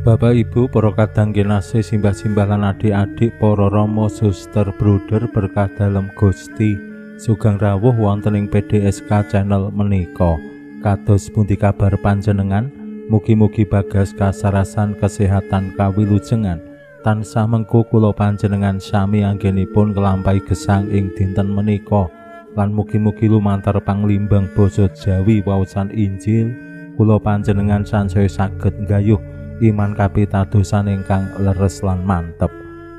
Bapak Ibu, para kadang kinasih, simbah-simbah lan adik-adik, para rama, suster, bruder berkah dalem Gusti, sugeng rawuh wonten ing PDSK channel menika. Kados pundi kabar panjenengan? Mugi-mugi bagas kasarasan kesehatan kawilujengan. Tansah mengko kula panjenengan sami anggenipun nglampahi gesang ing dinten menika. Lan mugi-mugi lumantar panglimbang basa Jawi waosan Injil kula panjenengan sansaya saged nggayuh iman kapitadosan ingkang leres lan mantep.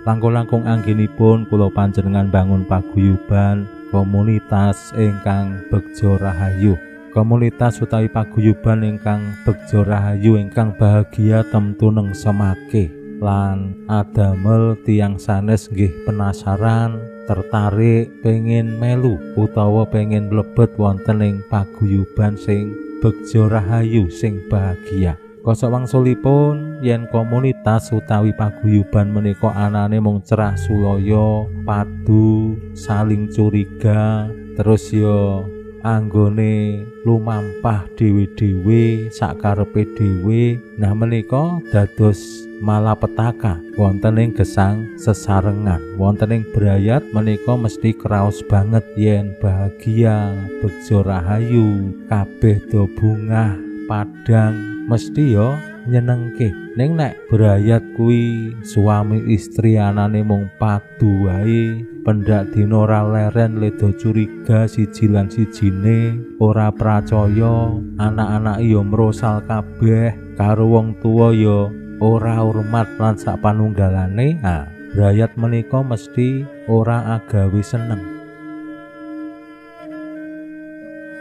Langkung-langkung anggenipun kula panjenengan bangun paguyuban komunitas ingkang begja rahayu. Komunitas utawi paguyuban ingkang begja rahayu ingkang bahagia temtu nengsemake lan adamel tiyang sanes nggih penasaran, tertarik, pengen melu utawa pengen mlebet wonten ing paguyuban sing begja rahayu sing bahagia. Kosok wangsulipun yen komunitas utawi paguyuban menika anane mung cerah sulaya, padu, saling curiga, terus yo anggone lumampah dhewe-dhewe sakarepe dhewe. Nah menika dados malapetaka wonten ing gesang sesarengan. Wonten ing brayat menika mesti kraos banget yen bahagia, begja rahayu, kabeh do bungah, padang, mesti yo nyenengke. Ning nek brayat kuwi suami istri anane mung padu wae, pendak dina ora leren ledo curiga siji lan sijine, ora pracaya, anak-anak yo mrosal kabeh, karo wong tuwa yo ora hormat lan sak panunggalane. Ha, brayat menika mesti ora agawe seneng.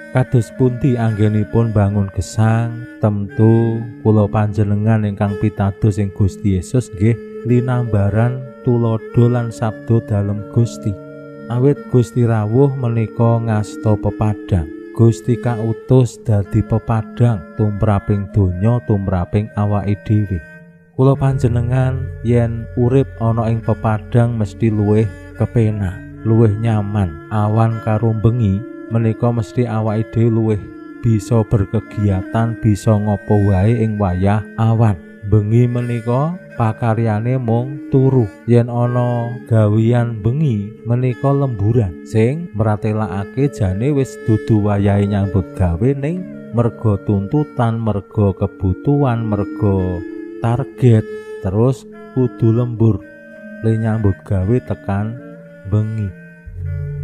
Kados pundi anggenipun bangun gesang, temtu kula panjenengan ingkang pitados ing Gusti Yesus nggih linambaran tuladha lan sabda dalem Gusti. Awit Gusti rawuh menika ngasta pepadang. Gusti kautus dadi pepadang tumraping donya, tumraping awake dhewe. Kula panjenengan yen urip ana ing pepadang mesti luwih kepenak, luwih nyaman. Awan karo bengi menika mesti awake dhewe luwih bisa berkegiatan, bisa ngopo wae ing wayah awan. Bengi menika pakaryane mung turu. Yen ana gawean bengi menika lemburan sing mratelakake jane wis dudu wayahe nyambut gawe, ning merga tuntutan, merga kebutuhan, merga target, terus kudu lembur le nyambut gawe tekan bengi.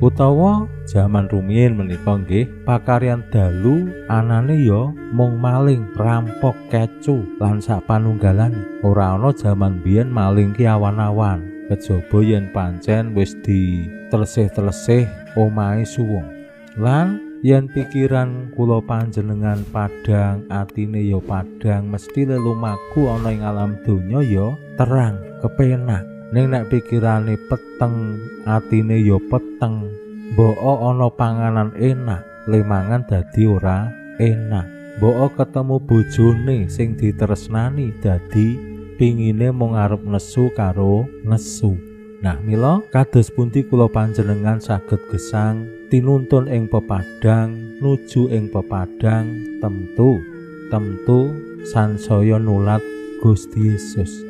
Utawa jaman rumiyin menika nggih pakaryan dalu anane ya mung maling, rampok, kecu lan sak panunggalane. Ora ana jaman biyen maling ki awan-awan, kejaba yen pancen wis ditelesih-telesih omahe suwung. Lan yen pikiran kula panjenengan padhang, atine ya padhang, mesti lelumaku ana ing alam donya ya terang, kepenak. Ning nek pikirane peteng, atine ya peteng, mbok ana panganan enak, le mangan dadi ora enak. Mbok ketemu bojone sing ditresnani dadi pingine mung arep nesu karo nesu. Nah mila kados pundi kula panjenengan saged gesang tinuntun ing pepadang, nuju ing pepadang, temtu sansaya nulat Gusti Yesus.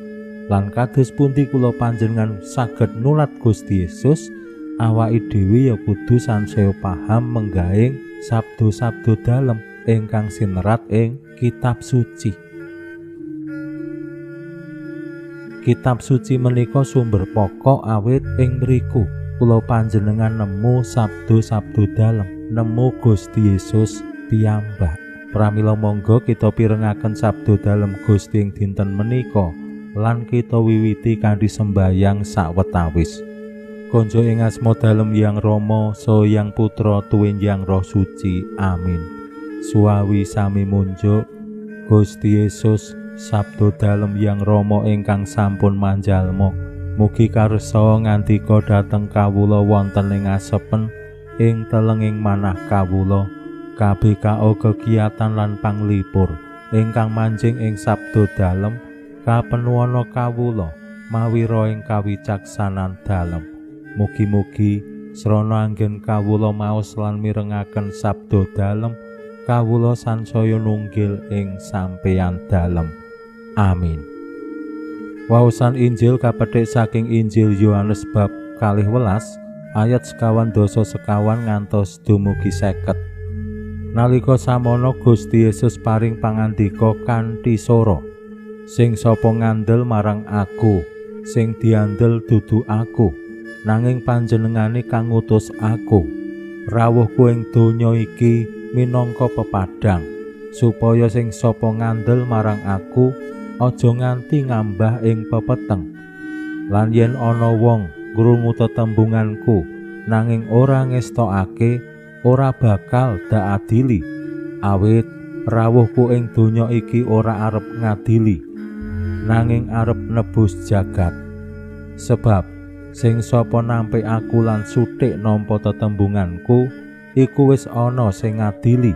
Lan kados pundi kula panjenengan saged nulat Gusti Yesus, awake dhewe ya kudu sansaya paham menggaing sabda-sabda dalem ingkang sinerat ing kitab suci. Kitab suci menika sumber pokok awit ing mriku kula panjenengan nemu sabda-sabda dalem, nemu Gusti Yesus piyambak. Pramila monggo kita pirengaken sabda dalem Gusti ing dinten menika lan kita wiwiti kanthi sembayang sawetawis. Konjo ing asma dalem Yang Rama, saha Yang Putra tuwin Yang Roh Suci. Amin. Suwawi sami munjuk Gusti Yesus sabda dalem Yang Rama ingkang sampun manjalma. Mugi karsa ngandika dhateng kawula wonten ing asepen ing telenging manah kawula KBKO kegiatan lan panglipur ingkang manjing ing sabda dalem kapenuwana kawula mawira ing kawicaksanan dalem. Mugi-mugi srana anggen kawula maos lan mirengaken sabda dalem kawula sansaya nunggil ing sampeyan dalem. Amin. Waosan Injil kapethik saking Injil Yohanes bab 12 ayat 24 ngantos dumugi 50. Nalika samono Gusti Yesus paring pangandika kanthi sora, "Sing sapa ngandel marang aku, sing diandel dudu aku, nanging panjenengane kang ngutus aku. Rawuhku ing donya iki minangka pepadhang, supaya sing sapa ngandel marang aku aja nganti ngambah ing pepeteng. Lan yen ana wong ngrungu tetembunganku nanging ora ngestokake, ora bakal daadili. Awit rawuhku ing donya iki ora arep ngadili, nanging arep nebus jagat. Sebab sing sapa nampi aku lan suthik nampa tetembunganku, iku wis ana sing ngadili.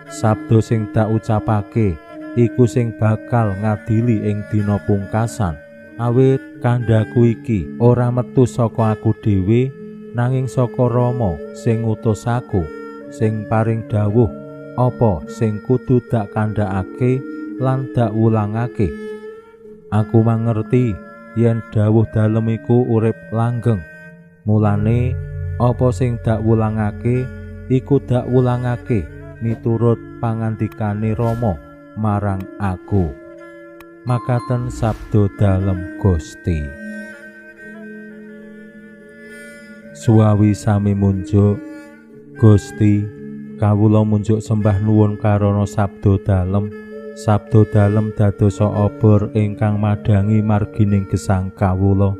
Sabda sing dak ucapake iku sing bakal ngadili ing dina pungkasan. Awit kandhaku iki ora metu saka aku dhewe, nanging saka Rama sing ngutus aku, sing paring dawuh apa sing kudu dak kandhakake lan dak wulangake. Aku mangerti yen dawuh dalem iku urip langgeng. Mulane apa sing dak wulangake iku dak wulangake miturut pangandikane Rama marang aku." Makaten sabda dalem Gusti. Suwawi sami munjuk. Gusti, kawula munjuk sembah nuwun karana sabda dalem. Sabda dalem dadosa obor ingkang madhangi margining gesang kawula.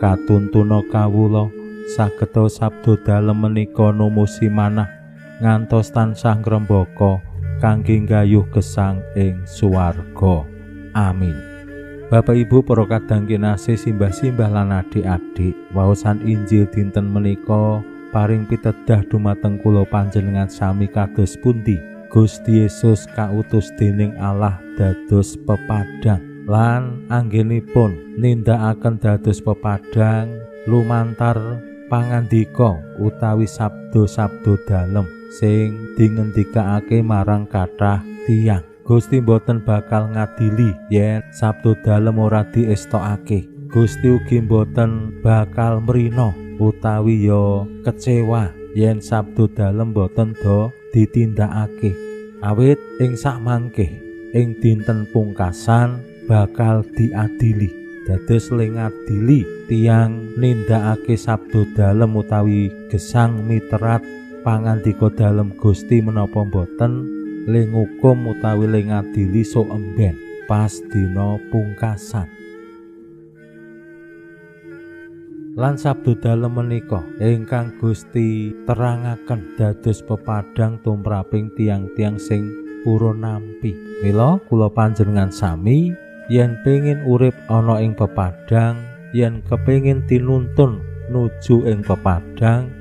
Katuntuna kawula sageta sabda dalem menika numusi manah ngantos tansah ngrembaka kangge nggayuh gesang ing swarga. Amin. Bapak Ibu para kadang kinasih, simbah-simbah lan adik-adik, waosan Injil dinten menika paring pitedah dumateng kula panjenengan sami kados pundi Gusti Yesus kautus dening Allah dados pepadhang lan anggenipun nindakaken dados pepadhang lumantar pangandika utawi sabda-sabda dalem sing dingendikake marang kathah tiyang. Gusti mboten bakal ngadili yen sabda dalem ora diestokake. Gusti ugi mboten bakal mrina utawi ya kecewa yen sabda dalem mboten do ditindakake. Awit ing sakmangke ing dinten pungkasan bakal diadili. Dados le ngadili tiyang nindakake sabda dalem utawi gesang miterat pangandika dalem Gusti menapa mboten, le ngukum utawi le ngadili sok emben pas dina pungkasan. Lan sabda dalem menika ingkang Gusti terangaken dados pepadhang tumraping tiang-tiang sing purun nampi. Mila kula panjenengan sami yen pengin urip ana ing pepadhang, yen kepengin tinuntun nuju ing pepadhang,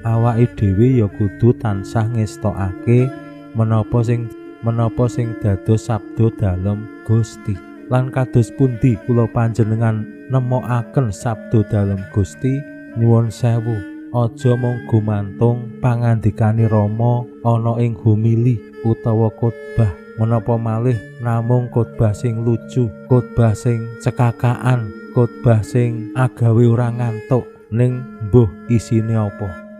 awake dhewe ya kudu tansah ngestokake menapa sing dados sabda dalem Gusti. Lan kados pundi kula panjenengan nemokaken sabda dalem Gusti? Nyuwun sewu, aja mung gumantung pangandikane Rama ana ing homili utawa khotbah, menapa malih namung khotbah sing lucu, khotbah sing cekakaan, khotbah sing agawe ora ngantuk, ning mbuh isine apa.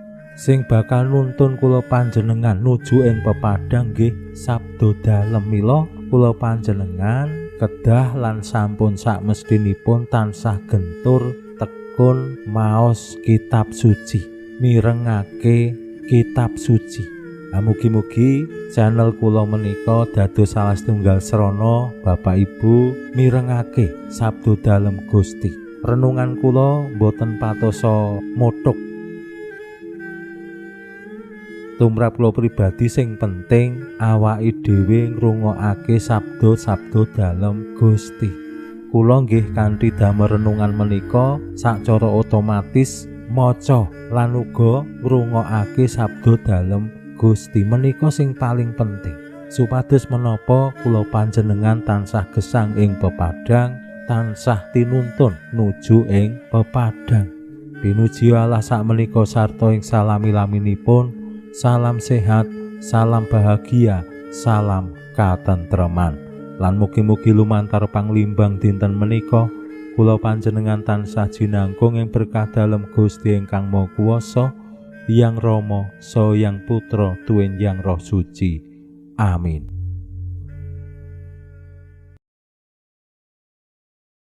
Sing bakal nuntun kula panjenengan nuju ing pepadhang nggih sabda dalem. Mila kula panjenengan kedah lan sampun sakmestinipun tansah gentur tekun maos kitab suci, mirengake kitab suci. Mugi-mugi channel kula menika dados salah setunggal srana Bapak Ibu mirengake sabda dalem Gusti. Renungan kula mboten patosa mothuk tumrap kula pribadi, sing penting awake dhewe ngrungokake sabda-sabda dalem Gusti. Kula nggih kanthi damel renungan menika sacara otomatis maca lan uga ngrungokake sabda dalem Gusti menika sing paling penting. Supados menapa kula panjenengan tansah gesang ing pepadang, tansah tinuntun nuju ing pepadang. Pinuji Allah sakmenika sarta ing salami-laminipun. Salam sehat, salam bahagia, salam katentreman. Lan mugi-mugi lumantar panglimbang dinten menika kula panjenengan tansah jinangkung ing berkah dalem Gusti ingkang Maha Kuwasa, Hyang Rama, Saha Hyang Putra, tuwin Hyang Roh Suci. Amin.